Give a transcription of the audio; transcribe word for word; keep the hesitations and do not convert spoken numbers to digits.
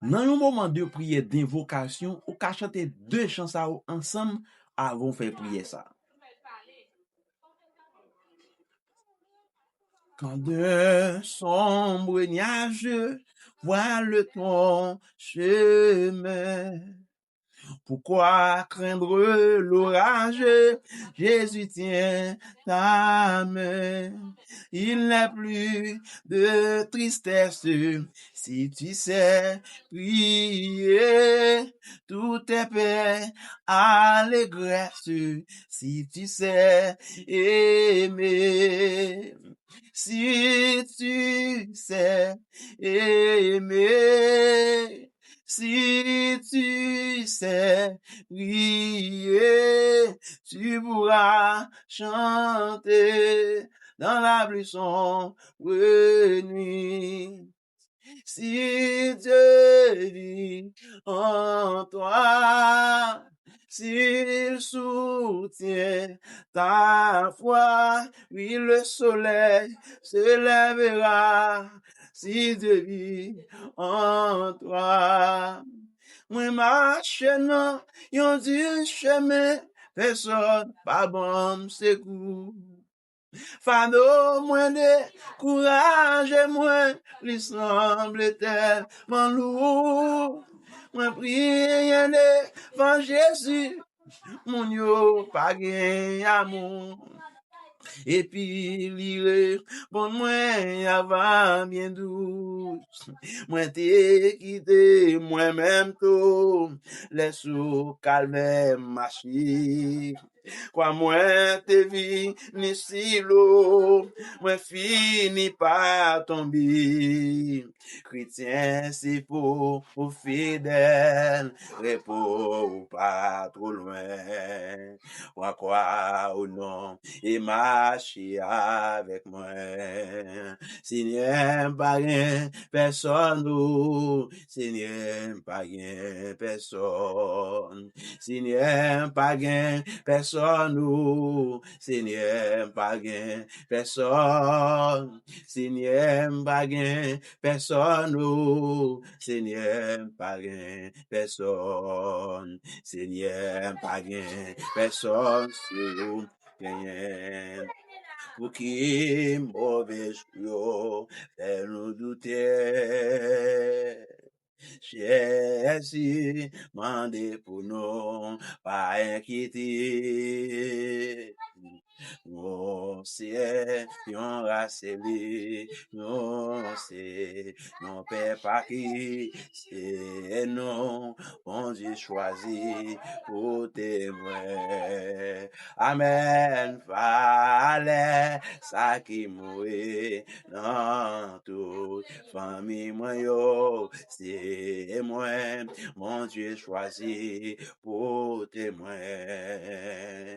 Nan yon moman de priyè denvokasyon, ou ka chante de chan sa yo ansanm avan w fè priyè sa. Quand de sombres nuages voilent ton chemin, pourquoi craindre l'orage ? Jésus tient ta main. Il n'est plus de tristesse si tu sais prier. Tout est paix, allégresse si tu sais aimer. Si tu sais aimer, si tu sais prier, tu pourras chanter dans la plus sombre nuit. Si Dieu vit en toi, s'il soutient ta foi, oui, le soleil se lèvera. Si Dieu vit en toi. Mwen mache nan yon di chemen, pèsòn pa ban m sekou. Fado mwen dekouraje mwen, li sanble tèlman lou. Mwen priye devan Jezi, moun yo pa gen amou. Epi li reponn mwen avan byen dous. Mwen te kite mwen menm tou, lè sou kalvè m mache. Kwa mwen te vini silo, mwen fini pa tonbe. Kretyen, se pou ou fidèl, repo ou pa twò lwen. Pran kwa ou non e mache avèk mwen. Senyè, m pa gen pèsòn, o Senyè, m pa gen pèsòn. Senyè, m pa gen pèsòn, o Senyè, m pa gen pèsòn. Senyè, m pa gen pèsòn, o Senyè, m pa gen pèsòn. Senyè, m pa gen pèsòn, se ou m genyen. Pouki move jou yo fè nou doute? Jezi mande pou nou pa enkyete. Nou se yon ras eli, nou se yon pèp aki, se nou Bondye chwazi pou temwen. Amèn. Valè sa ki mouri nan tout fanmi mwen yo, se mwen Bondye chwazi pou temwen.